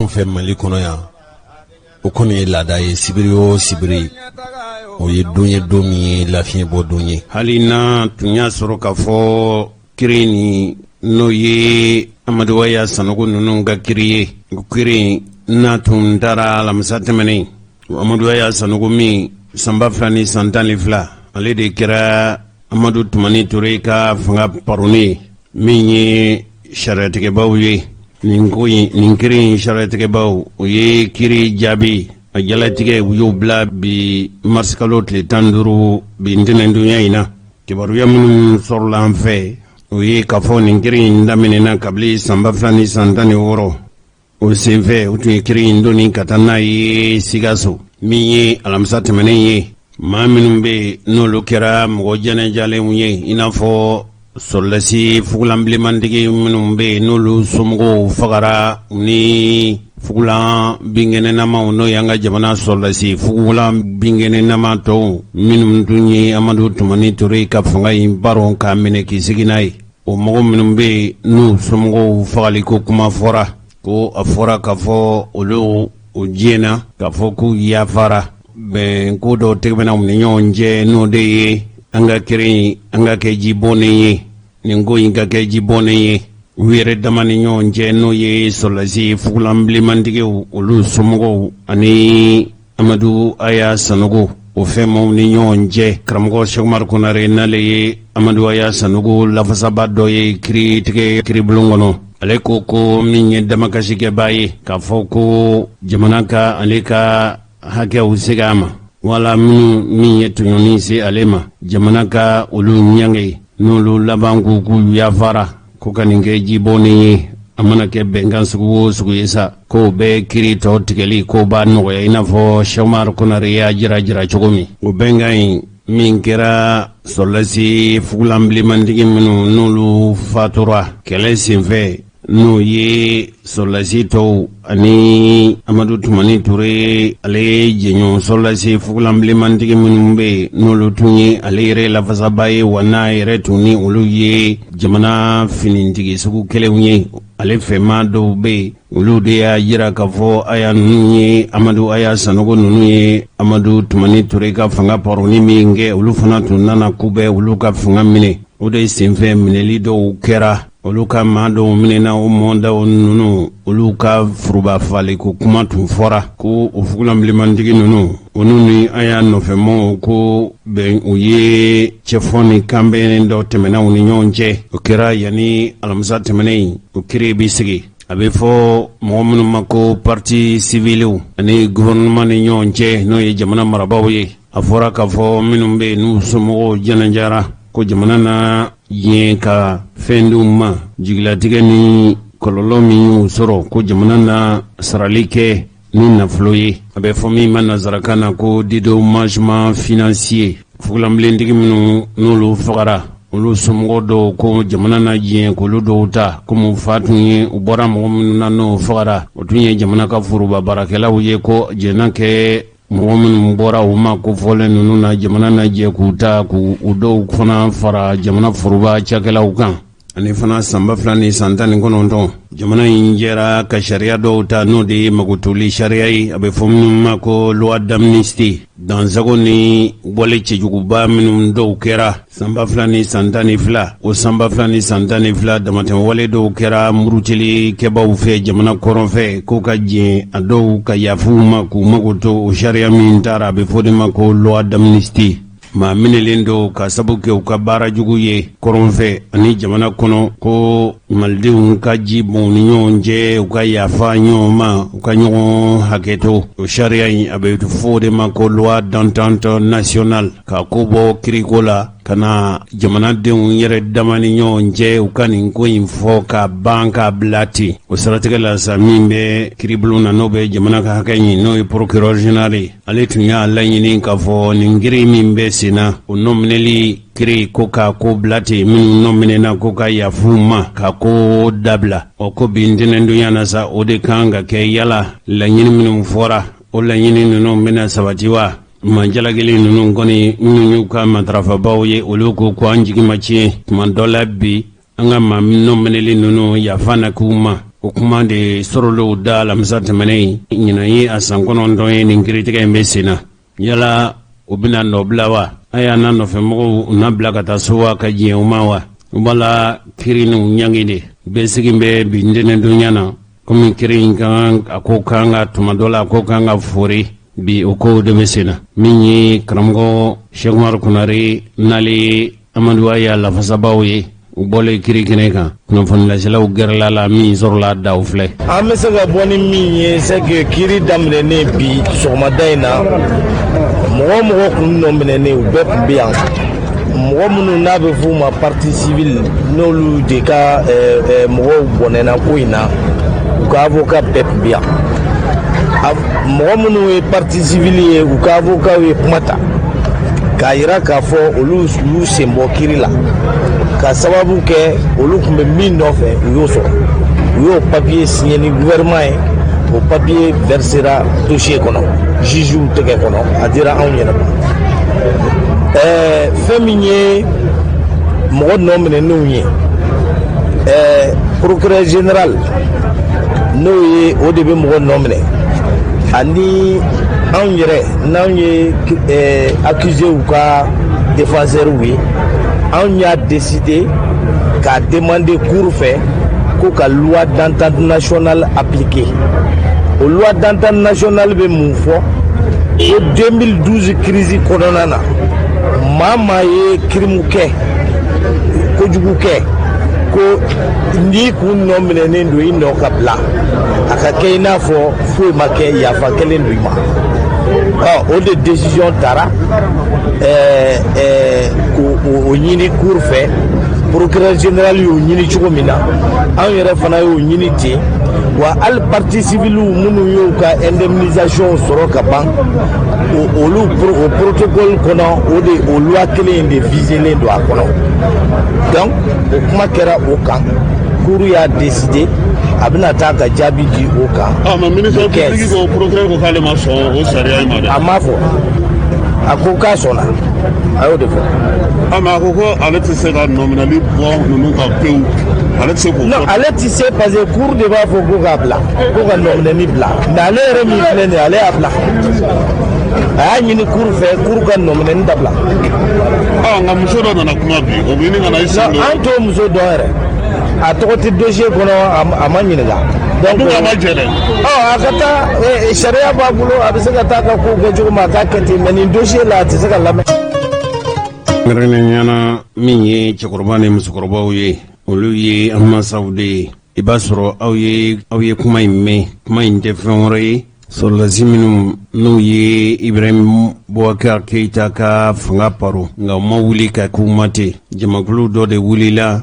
Anw fɛ Mali kɔnɔ yan, o kɔni ye laada ye sibiri o sibiri, o ye don ye don min ye lafiɲɛbɔ don ye. Hali n'a tun y'a sɔrɔ k'a fɔ kiri nin n'o ye Amadu Aya Sanogo ninnu ka kiri ye, o kiri n'a tun taara alamisa tɛmɛnen, Amadu Aya Sanogo min san 2012, ale de kɛra Amadu Tumani Ture ka fanga paroni ye, min ye sariyatigɛbaw ye nin ko in nin kiri in sariyatigɛbaw o ye kiri jaabi a jalatigɛ u y'o bila bi marisikalo tile 15 bi ntɛnɛndonya in na. Kibaruya minnu sɔrɔla an fɛ, o ye k'a fɔ nin kiri in daminɛna kabini san 2016. O senfɛ u tun ye kiri in doni ka taa n'a ye Sikaso, min ye alamisa tɛmɛnen ye. Maa minnu bɛ yen n'olu kɛra mɔgɔ jɛnɛjalenw ye, i n'a fɔ sɔrɔdasi fugulanbilenmantigi minnu bɛ yen n'olu somɔgɔw fagara ni fugulan binkɛnɛnamaw, n'o y'an ka jamana sɔrɔdasi fugulan binkɛnɛnama tɔw minnu tun ye Amadu Tumani Ture ka fanga in baron k'a minɛ k'i sigi n'a ye. O mɔgɔ minnu bɛ yen n'u somɔgɔw fagaliko kuma fɔra, ko a fɔra k'a fɔ olu o diɲɛna k'a fɔ k'u yafara, bɛn ko dɔw tɛmɛna u ni ɲɔgɔn cɛ, n'o de ye an ka kiri in an ka kɛ ji bɔnnen ye, nin ko in ka kɛ ji bɔnnen ye u yɛrɛ dama ni ɲɔgɔn cɛ, n'o ye sɔrɔdasi fugulanbilenmantigiw olu somɔgɔw ani Amadu Aya Sanogo o fɛnmaw ni ɲɔgɔn cɛ. Karamɔgɔ Sɛkumaru Konare, n'ale ye Amadu Aya Sanogo lafasaba dɔ ye kiritigɛ kiribulon kɔnɔ, ale ko ko min ye damakasikɛbaa ye k'a fɔ ko jamana ka ale ka hakɛw segin a ma, wala minnu min ye tɔɲɔni se ale ma, jamana ka olu ɲange, n'olu laban k'u k'u yafara, ko ka nin kɛ jibɔnnen ye. A mana kɛ bɛnkan sugu o sugu ye sa, k'o bɛ kiri tɔ tigɛli k'o b'a nɔgɔya, i n'a fɔ Sɛkumaru Konare y'a jira jira cogo min. O bɛnkan in min kɛra sɔrɔdasi fugulanbilenmantigi minnu n'olu fatura kɛlɛ senfɛ, n'o ye sɔrɔdasi tɔw ani Amadu Tumani Ture ale jɛɲɔgɔn sɔrɔdasi fugulanbilenmantigi minnu bɛ yen n'olu tun ye ale yɛrɛ lafasaba ye, wa n'a yɛrɛ tun ni olu ye jamana finitigi sugu kelenw ye, ale fɛmaa dɔw bɛ yen, olu de y'a jira k'a fɔ aya ninnu ye Amadu Aya Sanogo ninnu ye Amadu Tumani Ture ka fanga paroni min kɛ, olu fana tun nana k'u bɛ olu ka fanga minɛ. O de senfɛ minɛli dɔw kɛra, olu ka maa dɔw minɛna. O mɔdaw ninnu, olu ka foroba faliko kuma tun fɔra ko o fugulanbilenmantigi ninnu, olu ni Aya nɔfɛmɔgɔw ko bɛn u ye cɛfɔ ni kanbɛn dɔ tɛmɛna u ni ɲɔgɔn cɛ. O kɛra yanni alamisa tɛmɛnen o kiri bɛ sigi. A bɛ fɔ mɔgɔ minnu ma ko partie civilew ani gouvernement ni ɲɔgɔn cɛ, n'o ye jamana marabaaw ye, a fɔra k'a fɔ minnu bɛ yen n'u somɔgɔw jɛnɛjara, ko jamana na diɲɛ ka fɛn d'u ma, jigilatigɛ ni kɔlɔlɔ min y'u sɔrɔ, ko jamana na sarali kɛ ni nafolo ye, a bɛ fɔ min ma nansarakan na ko dédommagement financier. Fugulanbilentigi minnu n'olu fagara, olu somɔgɔw dɔw ko jamana na diɲɛ k'olu dɔw ta, komi fa tun ye u bɔra mɔgɔ minnu na n'o fagara, o tun ye jamana ka foroba baarakɛlaw ye, ko jɛnna kɛ mɔgɔ minnu bɔra u ma kofɔlen ninnu na, jamana na jɛ k'u ta k'u dɔw fana fara jamana foroba cakɛlaw kan. Ani fana san 2019, jamana in jɛra ka sariya dɔw ta, n'o de ye magotoli sariya ye, a bɛ fɔ minnu ma ko loi d'amnistie. Dansago ni wale cɛjuguba minnu dɔw kɛra san 2012, o san 2012 damatɛmɛwale dɔw kɛra murutilikɛbaaw fɛ jamana kɔrɔn fɛ, k'o ka jɛ a dɔw ka yafa u ma k'u mago to. O sariya min taara, a bɛ fɔ de ma ko loi d'amnistie. Maa minɛlen dɔw ka sabu kɛ u ka baara jugu ye kɔrɔn fɛ ani jamana kɔnɔ, ko malidenw ka ji bɔn ni ɲɔgɔn cɛ, u ka yafa ɲɔgɔn ma, u ka ɲɔgɔn hakɛto. O sariya in, a bɛ fɔ de ma ko loi d'entente nationale, ka ko bɔ kiriko la ka na jamanadenw yɛrɛ dama ni ɲɔgɔn cɛ, u ka nin ko in fɔ ka ban k'a bila ten. O siratigɛ la sa, min bɛ kiribulon na, n'o bɛ jamana ka hakɛ ɲini, n'o ye procureur général ye, ale tun y'a laɲini k'a fɔ nin kiri min bɛ sen na, o nɔminɛli kiri, ko k'a ko bila ten, minnu nɔminɛna ko ka yafa u ma ka ko dabila. Ɔ ko bi ntɛnɛndonya na sa, o de kan ka kɛ. Yala laɲini minnu fɔra, o laɲini ninnu bɛna sabati wa? Maa jalakelen ninnu kɔni, minnu y'u ka matarafabaw ye, olu ko ko an jigi ma tiɲɛ tuma dɔ la bi, an ka maa nɔminɛlen ninnu yafa na k'u ma. O kuma de sɔrɔla u da alamisa tɛmɛnen. Ɲinan ye a san 9 ye nin kiritigɛ in bɛ sen na. Yala u bɛna nɔbila wa? A y'a n'a nɔfɛmɔgɔw u na bila ka taa so wa, ka diɲɛ u ma wa? U b'a la kiri n'u ɲangi de bɛɛ sigi bɛ bi ntɛnɛndonya na, komi kiri in kan, a ko kan ka tuma dɔ la, a ko kan ka fori bi, o kow de bɛ sen na. Min ye karamɔgɔ Sɛki Umaru Konare n'ale ye Amadu Aya lafasabaaw ye, u bɔlen kiri kɛnɛ kan, kunnafonilaselaw gɛrɛla la, min sɔrɔla da o filɛ. An bɛ se ka bɔ ni min ye, c'est que kiri daminɛnen bi sɔgɔmada in na, mɔgɔ o mɔgɔ kun nɔ minɛnen, u bɛɛ tun bɛ yan. Mɔgɔ minnu n'a bɛ f'u ma partie civile, n'olu de ka mɔgɔw bɔnɛna ko in na, u ka avocat bɛɛ tun bɛ yan. Mɔgɔ minnu ye partie civile ye, u ka avocat ye kuma ta k'a yira k'a fɔ olu y'u sen bɔ kiri la, ka sababu kɛ olu tun bɛ min nɔfɛ, u y'o sɔrɔ. U y'o papier signé ni gouvernement ye, o papier versera dossier kɔnɔ, jugew tɛgɛ kɔnɔ, a dira anw yɛrɛ ma. Fɛn min ye mɔgɔ nɔ minɛnenw ye, procureur général, n'o ye o de bɛ mɔgɔ nɔ minɛ, ani anw yɛrɛ n'anw ye accuséw ka défenseurs ye, anw y'a décidé k'a demander cour fɛ ko ka loi d'entente nationale appliquer. O loi d'entente nationale bɛ mun fɔ? Ko 2012 crise kɔnɔna na, maa maa ye crime kɛ, kojugu kɛ, ko n'i kun nɔ minɛnen don, i nɔ ka bila, a ka kɛ i n'a fɔ foyi ma kɛ, yafa kɛlen don i ma. Ɔ, o de décision tara k'o ɲini cour fɛ. Procureur général y'o ɲini cogo min na, anw yɛrɛ fana y'o ɲini ten. Wa hali partie civile minnu y'u ka indemnisation sɔrɔ ka ban, olu o protocole kɔnɔ, o de o loi kelen in de visélen don a kɔnɔ. Donc o kuma kɛra o kan, cour y'a décidé, a bɛna taa ka jaabi di o kan. Ah, mais ministère public ko, procureur ko k'ale ma sɔn o sariya in ma dɛ. A m'a fɔ, a ko k'a sɔnna, a y'o de fɔ. Ah, mais a ko ko ale tɛ se ka nɔminɛli bɔ ninnu kan pewu, ale tɛ se k'o Non, ale tɛ se, parce que cour de b'a fɔ ko k'a bila, ko ka nɔminɛni bila. Mais ale yɛrɛ min filɛ nin ye, ale y'a bila, a y'a ɲini cour fɛ, cour ka nɔminɛni dabila. Ah, nka muso dɔ nana kuma bi, o bɛ ɲini ka na i sen don. An t'o muso dɔn yɛrɛ, a tɔgɔ tɛ dossier kɔnɔ, a ma ɲininka. Donc a ma jɛ dɛ. Ɔ, a ka taa, sariya b'a bolo, a bɛ se ka taa ka kow kɛ cogo min, a k'a kɛ ten, mais nin dossier la, a tɛ se ka lamɛn. Kɛrɛnkɛrɛnnenya na, min ye cɛkɔrɔba ni musokɔrɔbaw ye, olu ye an mansaw de ye. I b'a sɔrɔ aw ye kuma in mɛn. Kuma in tɛ fɛn wɛrɛ ye, sɔrɔdasi minnu n'u ye Ibrahim Boubacar Keita ka fanga paro, nka u ma wuli ka k'u ma ten. Jamakulu dɔ de wulila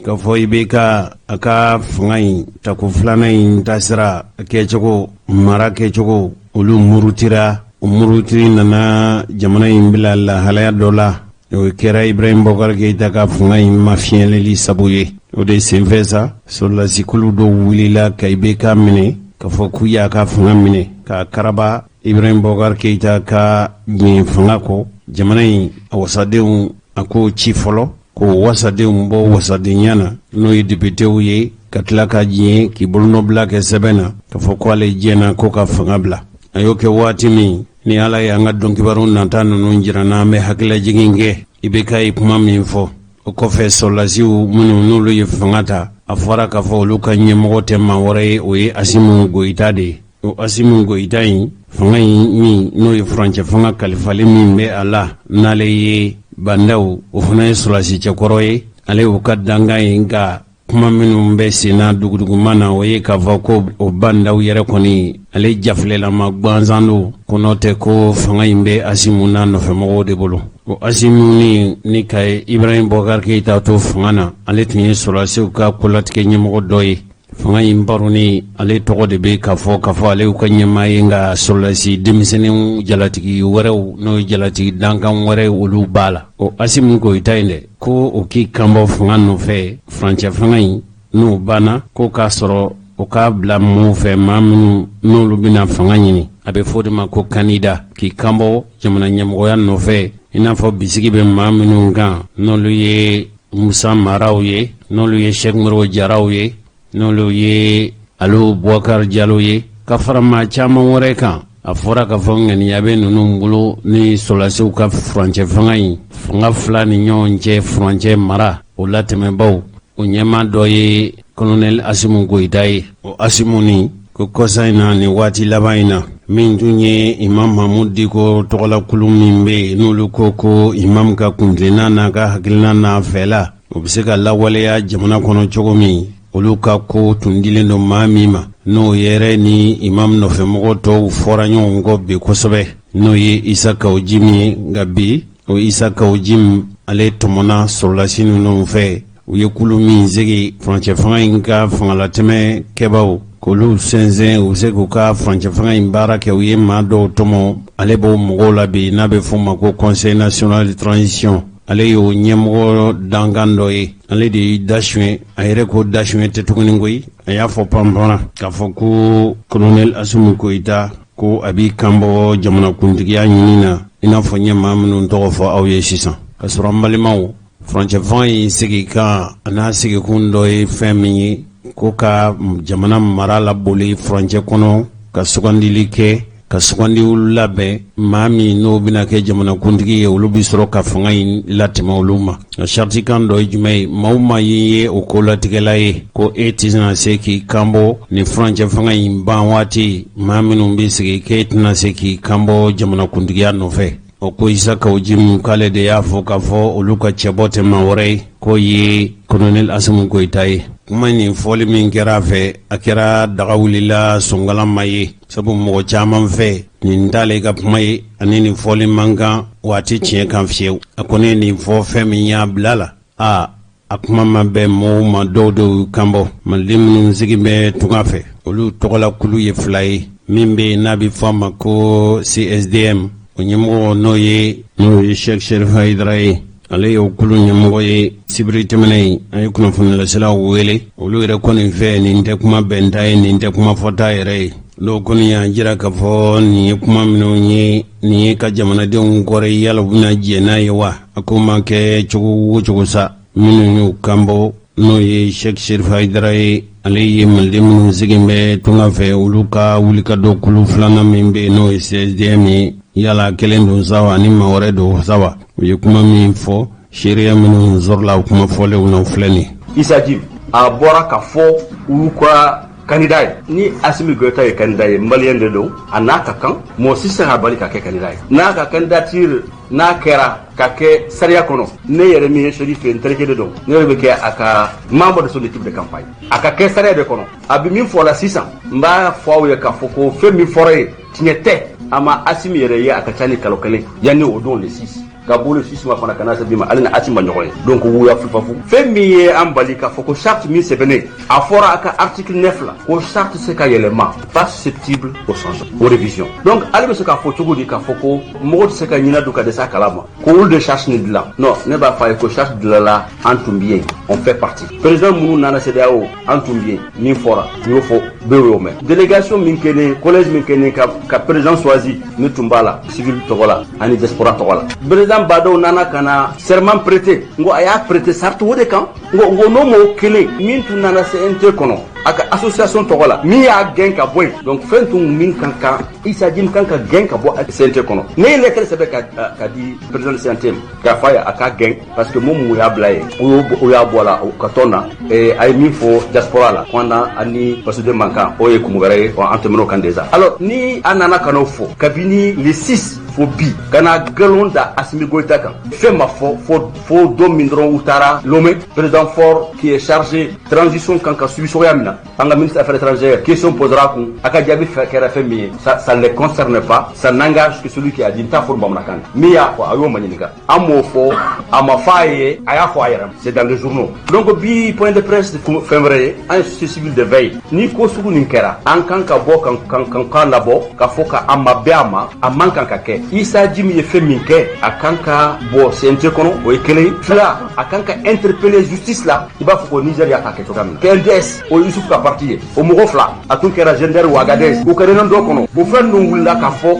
k'a fɔ i bɛ ka a ka fanga in tako filanan in taasira kɛcogo, mara kɛcogo, olu murutira. O murutiri nana jamana in bila lahalaya dɔ la, o kɛra Ibrahim Boubacar Keita ka fanga in mafiɲɛleli sabu ye. O de senfɛ sa, sɔrɔdasikulu dɔw wulila ka IBK minɛ, k'a fɔ k'u y'a ka fanga minɛ k'a karaba. Ibrahim Boubacar Keita ka ɲɛ fanga kɔ, jamana in a wasadenw, a ko ci fɔlɔ k'o wasadenw bɔ wasadenya na, n'o ye députéw ye, ka tila ka diɲɛ k'i bolonɔbila kɛ sɛbɛn na k'a fɔ ko ale diɲɛna ko ka fanga bila. A y'o kɛ waati min, ni Ala ye an ka dɔnkibaru nata ninnu jira n'an bɛ hakililajigin kɛ, IBK ye kuma min fɔ o kɔfɛ, sɔrɔdasiw minnu n'olu ye fanga ta, a fɔra k'a fɔ olu ka ɲɛmɔgɔ tɛ maa wɛrɛ ye, o ye Asimi Goyita de ye. O Asimi Goyita in, fanga in min n'o ye furancɛ fanga kalifali min bɛ a la, n'ale ye Bah N'Daw, o fana ye sɔrɔdasi cɛkɔrɔ ye, ale y'o ka dankan ye. Nka kuma minnu bɛ senna duguduguma na, o ye k'a fɔ ko o Bah N'Daw yɛrɛ kɔni, ale jafilɛlama gansan don, ko n'o tɛ ko fanga in bɛ Asimu n'a nɔfɛmɔgɔw de bolo. O Asimu ni ka Ibrahim Boubacar Keita to fanga na, ale tun ye sɔrɔdasiw ka kolatigɛ ɲɛmɔgɔ dɔ ye. Fanga in baroni, ale tɔgɔ de bɛ k'a fɔ ale y'u ka ɲɛmaa ye, nka sɔrɔdasi denmisɛnnin jalatigi wɛrɛw, n'o ye jalatigi dankan wɛrɛ, olu b'a la. O Asimu Goyita in dɛ, ko o k'i kanbɔ fanga nɔfɛ, furancɛ fanga in n'o banna, ko k'a sɔrɔ o k'a bila mɔɔw fɛ, maa minnu n'olu bɛna fanga ɲini, a bɛ fɔ o de ma ko candidat, k'i kanbɔ jamana ɲɛmɔgɔya nɔfɛ, i n'a fɔ bisigi bɛ maa minnu kan, n'olu ye Musa Maraw ye, n'olu ye Sɛki Modibo Jaraw ye, n'olu ye Alo Bubakari Jalo ye ka fara maa caman wɛrɛ kan. A fɔra k'a fɔ ŋaniya bɛ ninnu bolo ni sɔrɔdasiw ka furancɛ fanga in, fanga fila ni ɲɔgɔn cɛ furancɛ mara o latɛmɛbaw, o ɲɛmaa dɔ ye kolonɛli Asimu Goyita ye. O Asimu nin ko kɔsa in na, nin waati laban in na, min tun ye Imam Mahamudu Diko tɔgɔlakulu min bɛ yen, n'olu ko ko imam ka kuntilenna n'a ka hakilina n'a fɛla, o bɛ se ka lawaleya jamana kɔnɔ cogo min, olu ka ko tun dilen don maa min ma, n'o yɛrɛ ni imam nɔfɛmɔgɔ tɔw fɔra ɲɔgɔn kɔ bi kosɛbɛ, n'o ye Isa Kawu Jim ye. Nka bi, o Isa Kawu Jim, ale tɔmɔna sɔrɔdasi ninnu fɛ. U ye kulu min sigi, furancɛ fanga in ka fangalatɛmɛ kɛbaaw, k'olu sɛnsɛn, u bɛ se k'u ka furancɛ fanga in baara kɛ, u ye maa dɔw tɔmɔ. Ale b'o mɔgɔw la bi, n'a bɛ f'o ma ko Conseil national de transition, ale y'o ɲɛmɔgɔ dankan dɔ ye. Ale de y'i da suɲɛ, a yɛrɛ ko da suɲɛ tɛ tuguni koyi. A y'a fɔ panpana k'a fɔ ko kolonɛli Asimu Goyita, ko a b'i kanbɔ jamanakuntigiya ɲini na, i n'a fɔ n ye maa minnu tɔgɔ fɔ aw ye sisan. Ka sɔrɔ an balimaw, furancɛ fanga in sigikan a n'a sigikun dɔ ye fɛn min ye, ko ka jamana mara laboli furancɛ kɔnɔ, ka sugandili kɛ, ka sugandiw labɛn, maa min n'o bɛna kɛ jamanakuntigi ye, olu bɛ sɔrɔ ka fanga in latɛmɛ olu ma. Nka saritikan dɔ ye jumɛn ye? Maa o maa ye o kolatigɛla ye, ko e tɛna se k'i kanbɔ ni furancɛ fanga in ban waati, maa minnu bɛ sigi, k'e tɛna se k'i kanbɔ jamanakuntigiya nɔfɛ. O ko Isa Kawu Jim, k'ale de y'a fɔ k'a fɔ olu ka cɛbɔ tɛ maa wɛrɛ ye, k'o ye kolonɛli Asimu Goyita ye. Kuma nin fɔli min kɛra a fɛ, a kɛra daga wulila sonkalan ma ye, sabu mɔgɔ caman fɛ, nin t'ale ka kuma ye, ani nin fɔli man kan, wa a tɛ tiɲɛ kan fiyewu. A kɔni ye nin fɔ, fɛn min y'a bila la, aa, a kuma ma bɛn mɔgɔw ma. Dɔw de y'u kanbɔ. Maliden minnu sigi bɛ tunga fɛ, olu tɔgɔla kulu ye fila ye. Min bɛ yen n'a bɛ fɔ a ma ko CSDM, o ɲɛmɔgɔ n'o ye Sheikh Sherif Hayidara ye, ale y'o kulu ɲɛmɔgɔ ye. Sibiri tɛmɛnen in, an ye kunnafonilaselaw wele. Olu yɛrɛ kɔni fɛ, nin tɛ kuma bɛnta ye, nin tɛ kuma fɔta yɛrɛ ye. Dɔw kɔni y'a jira k'a fɔ nin ye kuma minnu ye, nin ye ka jamanadenw kɔrɔ. Yala u bɛna jɛn n'a ye wa? A ko ma kɛ cogo o cogo sa, minnu y'u kanbɔ, n'o ye Sheikh Sherif Hayidara ye, ale ye maliden minnu sigi bɛ tunga fɛ, olu ka wulikajɔ kulu filanan min bɛ yen, n'o ye CSDM ye, yala kelen don sa wa, ani maa wɛrɛ don sa wa? U ye kuma min fɔ, seereya minnu sɔrɔla o kuma fɔlenw na, filɛ nin. Isa Jim a bɔra ka fɔ olu ka candidat ye. Ni Asimi Goyita ye candidat ye, malien de don, a n'a ka kan, mɔgɔ si tɛ se k'a bali ka kɛ candidat ye. N'a ka candidature n'a kɛra ka kɛ sariya kɔnɔ, ne yɛrɛ min ye Cherif ye, n terikɛ de don, ne yɛrɛ bɛ kɛ a ka membre de son équipe de campagne. A ka kɛ sariya de kɔnɔ. A bɛ min fɔ la sisan, n b'a fɔ aw ye k'a fɔ ko fɛn min fɔra ye, tiɲɛ tɛ. A ma Asimi yɛrɛ ye, a ka ca ni kalo kelen yanni o don le 6 ka bolo 6 ma fana ka na se bi ma, ale ni Asimi ma ɲɔgɔn ye. Donc wuya fufafu fɛn min ye an bali k'a fɔ ko charte min sɛbɛnnen, a fɔra a ka article 9 la ko charte se ka yɛlɛma, pas susceptible au changement, aux révisions. Donc ale bɛ se k'a fɔ cogo di k'a fɔ ko mɔgɔ tɛ se ka ɲinɛ don ka dɛsɛ a kala ma, ko olu de charte nin dilan? Non, ne b'a fɔ a ye ko charte dilanla, an tun bɛ yen, on fait partie. Président minnu nana CEDEAO, an tun bɛ yen. Min fɔra, n y'o fɔ, bɛɛ y'o mɛn. Délégation min kɛlen, collège min kɛlen ka président choisi, ne tun b'a la civil tɔgɔ la ani diaspora tɔgɔ la. Président Badow nana ka na serment prêter, n ko a y'a prêter charte o de kan. N ko n'o mɔgɔ kelen min tun nana CNT kɔnɔ a ka association tɔgɔ la, min y'a gɛn ka bɔ yen, donc fɛn tun min kan ka Issa Djim kan ka gɛn ka bɔ CNT kɔnɔ. Ne ye lettre sɛbɛn ka di président du CNT ma k'a fɔ a ye a ka gɛn, parce que mun y'a bila yen, o y'a bɔ a la ka tɔn na. A ye min fɔ diaspora la ko an na ani fasoden man kan, o ye kun wɛrɛ ye, an tɛmɛn'o kan déjà. Alors ni a nana ka n'o fɔ kabini le 6 fo bi, ka na nkalon da Asimi Goïta kan, fɛn ma fɔ fo don min dɔrɔn u taara Lomé, président Faure qui est chargé transition kan ka suivi cogoya min na, an ka ministre affaires étrangères, question posera kun, a ka jaabi fɛ kɛra fɛn min ye, ça ne les concerne pas, ça n'engage que celui qui a dit. N t'a fɔ bamanankan na, min y'a fɔ, a y'o ma ɲininka. An m'o fɔ, a ma fɔ a ye, a y'a fɔ a yɛrɛ ma, c'est dans les journaux. Donc bi point de presse fɛn wɛrɛ ye, an ye société civile de veille. Ni ko sugu nin kɛra, an kan ka bɔ kan kan kan kan labɔ k'a fɔ ka an ma bɛn a ma, a man kan ka kɛ. Issa Djim ye fɛn min kɛ, a kan ka bɔ CNT kɔnɔ, o ye kelen ye. Fila, a kan ka interpeller justice la, i b'a fɔ ko Niger y'a ta kɛ cogoya min na. PNDS, o ye Youssouf ka parti ye, o mɔgɔ fila, a tun kɛra GNDR ou Agadez, u ka réunion dɔ kɔnɔ, o fɛn ninnu wulila k'a fɔ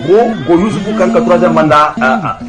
ko Youssouf kan ka troisième mandat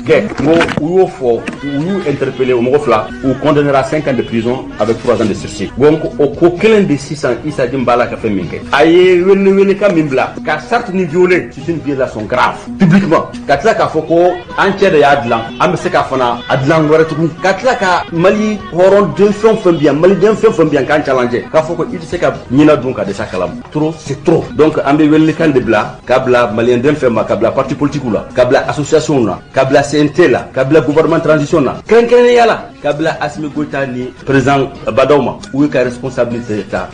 kɛ. N ko u y'o fɔ, u y'u interpeller, o mɔgɔ fila, u condamnera 5 ans de prison avec 3 ans de sursis. Donc o ko kelen de sisan, Issa Djim b'a la ka fɛn min kɛ, a ye wele welekan min bila ka charte ni violer, c'est une violation grave publiquement, ka tila k'a fɔ ko an cɛ de y'a dilan, an bɛ se k'a fana a dilan wɛrɛ tugun, ka tila ka Mali hɔrɔn den fɛn o fɛn bi yan, Maliden fɛn o fɛn bi yan, k'an challenge, k'a fɔ ko i tɛ se ka ɲinɛ dun ka dɛsɛ a kalama. Trop, c'est trop. Donc an bɛ welelikan de bila k'a bila maliyɛn den fɛn ma, ka bila parti politique la, ka bila association na, ka bila CNT la, ka bila gouvernement transition na, kɛrɛnkɛrɛnnenya la ka bila Assimi Goïta ni président Bah N'Daw ma, u ye ka responsabilité ta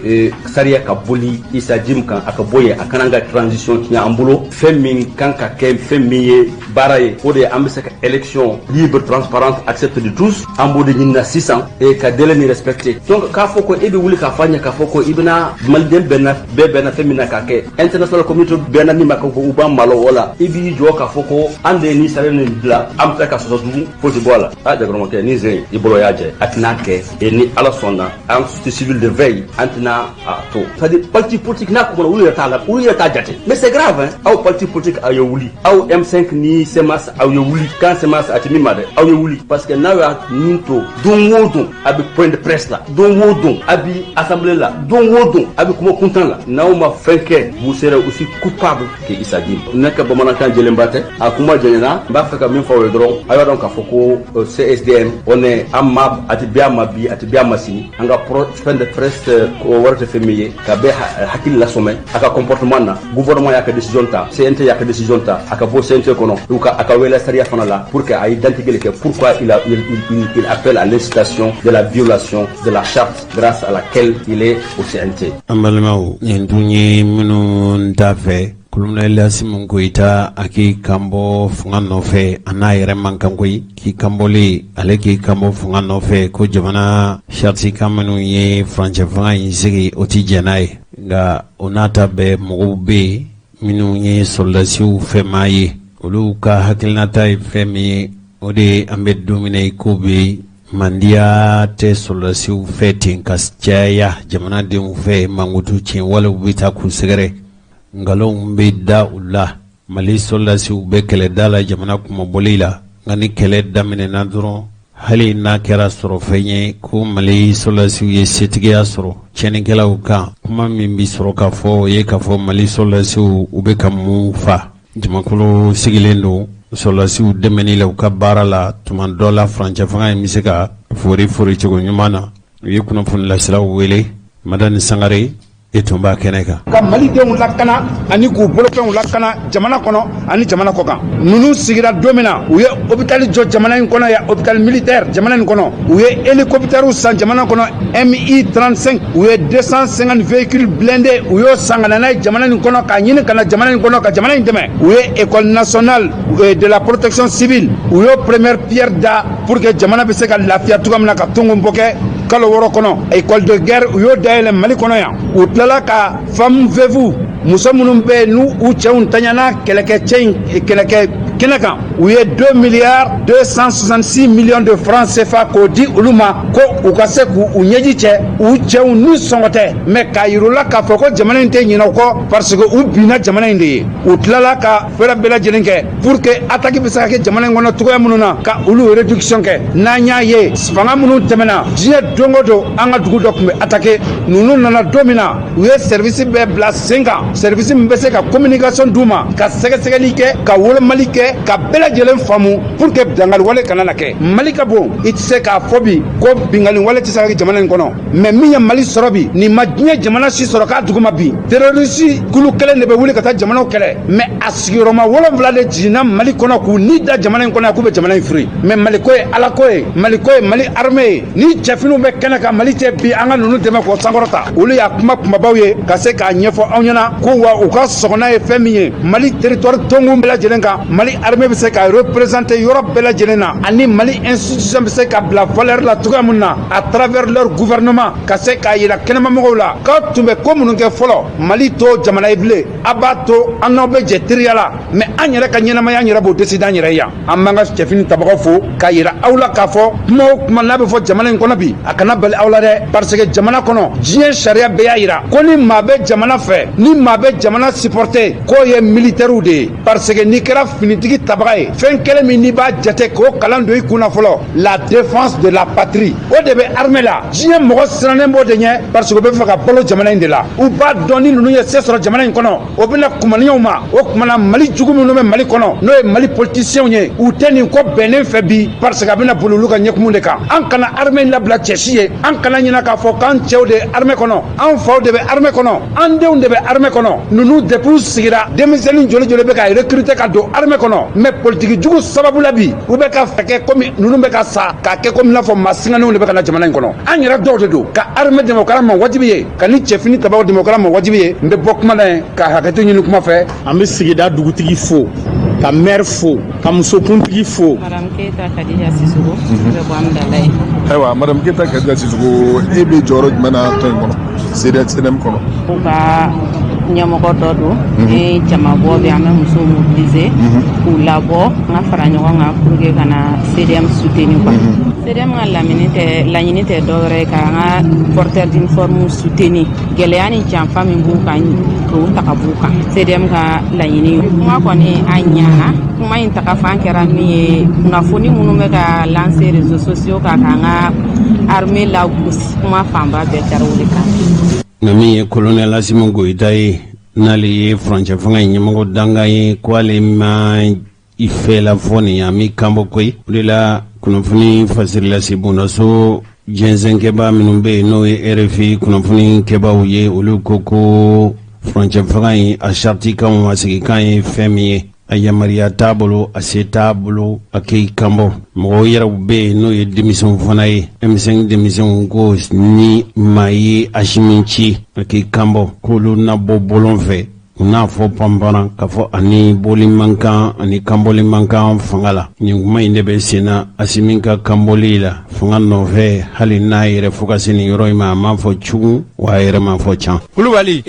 sariya ka boli Issa Djim kan, a ka bɔ yen, a kana ka transition tiɲɛ an bolo. Fɛn min kan ka kɛ, fɛn min ye baara ye, o de ye an bɛ se ka élection libre, transparente, acceptée de tous, an b'o de ɲini na sisan et ka délai ni respecter. Donc k'a fɔ ko e bɛ wuli k'a fɔ an ɲɛ k'a fɔ ko i bɛna maliden bɛnna, bɛɛ bɛnna fɛn min na k'a kɛ, international communauté bɛnna min ma, k'a fɔ u b'an malo o la, i b'i jɔ k'a fɔ ko an de ye ni sariya nin bila, an bɛ tila ka sɔsɔ tugun, fosi bɔ a la. A jagɔrɔmɔkɛ ni zen i bolo y'a jɛ, a tɛna kɛ. Et ni Ala sɔnna, an société civile de veille, an tɛna a to. C'est à dire parti politique n'a kumana, olu yɛrɛ t'a la, olu yɛrɛ t'a jate, mais c'est grave hein. Aw parti politique, aw ye wuli, aw M5 ni CMAS, aw ye wuli kan CMAS a ti min ma dɛ, aw ye wuli, parce que n'aw y'a nin to, don o don a bɛ point de presse la, don o don a bɛ assemblée la, don o don a bɛ kuma kuntan la, n'aw ma fɛn kɛ, vous serez aussi coupable que Issa Djim. Ne ka bamanankan jɛlenba tɛ, a kuma jɛɲɛna. N b'a fɛ ka min fɔ aw ye dɔrɔn, a y'a dɔn k'a fɔ ko CSDM, on est an ma, a tɛ bɛn a ma bi, a tɛ bɛn a ma sini. An ka fɛn de presse ko wɛrɛ tɛ fɛn min ye ka bɛɛ hakili lasɔmɛ a ka comportement na. Gouvernement y'a ka décision ta, CNT y'a ka décision ta, a ka bɔ CNT kɔnɔ, u ka a ka wele sariya fana la pour que a ye dantigɛli kɛ pourquoi il a il, il, il appelle à l'incitation de la violation de la charte grâce à laquelle il est au CNT. An balimaw, nin tun ye minnu t'a fɛ Colonel Assimi Goïta a k'i kanbɔ fanga nɔfɛ, a n'a yɛrɛ man kan koyi k'i kanbɔlen, ale k'i kanbɔ fanga nɔfɛ, ko jamana sariti kan minnu ye furancɛ fanga in sigi, o ti jɛn n'a ye. Nka o n'a ta bɛɛ, mɔgɔw bɛ yen minnu ye sɔrɔdasiw fɛnmaa ye, olu ka hakilinata ye fɛn min ye, o de ye an bɛ don min na i ko bi, mandiya tɛ sɔrɔdasiw fɛ ten ka caya jamanadenw fɛ, mankutu tiɲɛ walew bɛ taa k'u sɛgɛrɛ, nkalonw bɛ da u la. Mali sɔrɔdasiw bɛ kɛlɛda la jamana kumabɔli la, nka ni kɛlɛ daminɛna dɔrɔn, hali n'a kɛra sɔrɔfɛn ye ko Mali sɔrɔdasiw ye setigiya sɔrɔ tiɲɛnikɛlaw kan, kuma min bɛ sɔrɔ ka fɔ, o ye k'a fɔ Mali sɔrɔdasiw u bɛ ka mun fa. Jamakulu sigilen don sɔrɔdasiw dɛmɛni la u ka baara la. Tuma dɔ la, furancɛ fanga in bɛ se ka fori fori cogo ɲuman na. U ye kunnafoni lasiraw wele. Madani Sangare e tun b'a kɛnɛ kan. Ka malidenw lakana ani k'u bolofɛnw lakana jamana kɔnɔ ani jamana kɔ kan. Ninnu sigira don min na, u ye hôpital jɔ jamana in kɔnɔ yan, hôpital militaire jamana in kɔnɔ. U ye hélicoptère san jamana kɔnɔ, Mi 35. U ye 250 véhicules blindés, u y'o san ka na n'a ye jamana in kɔnɔ, k'a ɲini ka na jamana in kɔnɔ ka jamana in dɛmɛ. U ye École nationale de la protection civile, u y'o première pierre da pour que jamana bɛ se ka lafiya cogoya min na ka tongon bɔ kɛ kalo 6 kɔnɔ. École de guerre, u y'o dayɛlɛ Mali kɔnɔ yan. U tilala ka femme veuve, muso minnu bɛ yen n'u u cɛw taɲana kɛlɛkɛcɛ in kɛlɛkɛ kɛnɛ kan, u ye 2 milliards 266 millions de francs CFA k'o di olu ma, ko u ka se k'u u ɲɛji cɛ, u cɛw ni sɔngɔ tɛ, mais k'a yir'u la k'a fɔ ko jamana in tɛ ɲinɛ u kɔ, parce que u binna jamana in de ye. U tilala ka fɛɛrɛ bɛɛ lajɛlen kɛ pour que attaque bɛ se ka kɛ jamana in kɔnɔ cogoya minnu na, ka olu réduction kɛ. N'an y'a ye fanga minnu tɛmɛna, diɲɛ don o don an ka dugu dɔ tun bɛ attaquer. Ninnu nana don min na, u ye service bɛɛ bila sen kan, service min bɛ se ka communication d'u ma, ka sɛgɛsɛgɛli kɛ, ka wolomali kɛ, ka bɛɛ lajɛlen faamu pour que dangali wale kana na kɛ. Mali ka bon, i tɛ se k'a fɔ bi ko bingali wale tɛ se ka kɛ jamana in kɔnɔ, mais min ye Mali sɔrɔ bi, nin ma diɲɛ jamana si sɔrɔ k'a dugu ma bi. Terroriste kulu kelen de bɛ wuli ka taa jamanaw kɛlɛ, mais a sigiyɔrɔma 7 de jiginna Mali kɔnɔ k'u ni da jamana in kɔnɔ k'u bɛ jamana in firi. Mais Mali ko ye Ala ko ye, Mali ko ye Mali armée ye. Ni cɛfiniw bɛ kɛnɛ kan, Mali cɛ bi, an ka ninnu dɛmɛ k'o sankɔrɔta. Olu y'a kuma kumabaw ye ka se k'a ɲɛfɔ aw ɲɛna ko wa u ka sɔgɔnna ye fɛn min ye Mali territoire tonkun bɛɛ lajɛlen kan, Mali Mali armée bɛ se ka représenter yɔrɔ bɛɛ lajɛlen na, ani Mali institution bɛ se ka bila valeur la cogoya min na à travers leur gouvernement, ka se k'a yira kɛnɛmamɔgɔw la k'aw tun bɛ ko minnu kɛ fɔlɔ, Mali t'o jamana ye bilen. A b'a to an n'aw bɛ jɛ teriya la, mais an yɛrɛ ka ɲɛnamaya, an yɛrɛ b'o décider an yɛrɛ ye yan. An b'an ka cɛfini tabagaw fo k'a yira aw la k'a fɔ kuma o kuma n'a bɛ fɔ jamana in kɔnɔ bi, a kana bali aw la dɛ, parce que jamana kɔnɔ, diɲɛ sariya bɛɛ y'a yira ko ni maa bɛ jamana fɛ, ni maa bɛ jamana supporter, k'o ye militaires de ye, parce que n'i kɛra finitigi tabaga ye, fɛn kelen min n'i b'a jate k'o kalan don i kun na fɔlɔ, la défense de la patrie, o de bɛ armée la. Diɲɛ mɔgɔ sirannen b'o de ɲɛ, parce que u bɛ fɛ ka balo jamana in de la. U b'a dɔn ni ninnu ye se sɔrɔ jamana in kɔnɔ, o bɛna kumaniyaw ma. O tuma na, Mali jugu minnu bɛ Mali kɔnɔ, n'o ye Mali politiciens ye, u tɛ nin ko bɛnnen fɛ bi, parce que a bɛna boli olu ka ɲɛkumu de kan. An kana armée in labila cɛ si ye. An kana ɲinɛ k'a fɔ k'an cɛw de ye armée kɔnɔ, an faw de bɛ armée kɔnɔ, an denw de bɛ armée kɔnɔ. Ninnu, depuis u sigira, denmisɛnnin joli joli bɛ ka recruter ka don armée kɔnɔ? Mais politiki jugu sababu la bi, u bɛ ka fɛ kɛ komi ninnu bɛ ka sa, k'a kɛ komi n'a fɔ maa singanenw de bɛ ka na jamana in kɔnɔ. An yɛrɛ dɔw de don ka armée dɛmɛ, o kɛra ma wajibi ye. Ka ni cɛfini tabaw dɛmɛ, o kɛra ma wajibi ye. N bɛ bɔ kuma la yen ka hakɛto ɲini kuma fɛ. An bɛ sigida dugutigi fo, ka maire fo, ka musokuntigi fo. Madame Keita Kadija Sisoko, bɛ bɔ Amudalayi. Ayiwa, Madame Keita Kadija Sisoko, e bɛ jɔyɔrɔ jumɛn na tɔn in kɔnɔ, CDM kɔnɔ? U ka ɲɛmɔgɔ dɔ don. Ni jamabɔ bɛ, an bɛ musow mobiliser k'u labɔ, an ka fara ɲɔgɔn kan pour que ka na CDM soutenir quoi. CDM ka lamini tɛ, laɲini tɛ dɔwɛrɛ ye k'an ka porteur d'uniforme soutenir, gɛlɛya ni janfa min b'u kan, k'o ta ka b'u kan. CDM ka laɲini kuma kɔni, a ɲana. Kuma in tagafan kɛra min ye, kunnafoni minnu bɛ ka lancer réseaux sociaux kan k'an ka armée lagosi, kuma fanba bɛɛ kɛra o de kan. Nka min ye colonel Asimi Goyita ye, n'ale ye furancɛ fanga in ɲɛmɔgɔ dankan ye, ko ale ma i fɛla fɔ nin ye, a m'i kanbɔ koyi. O de la, kunnafoni fasirilasi bondaso jɛnsɛnkɛbaa minnu bɛ yen, n'o ye RFI kunnafoni kɛbaaw ye, olu ko ko furancɛ fanga in a saritikanw, a sigikan ye fɛn min ye, a yamaruya t'a bolo, a se t'a bolo a k'i kanbɔ. Mɔgɔw yɛrɛw bɛ yen, n'o ye denmisɛnw fana ye, M5 denmisɛnw, ko ni maa ye Asimi ci a k'i kanbɔ, k'olu na bɔ bɔlɔn fɛ, u n'a fɔ panpara k'a fɔ ani bɔli man kan, ani kanbɔli man kan fanga la. Nin kuma in de bɛ sen na Asimi ka kanbɔli la fanga nɔfɛ, hali n'a yɛrɛ fo ka se nin yɔrɔ in ma, a m'a fɔ cugu wa, a yɛrɛ m'a fɔ can. Kulubali.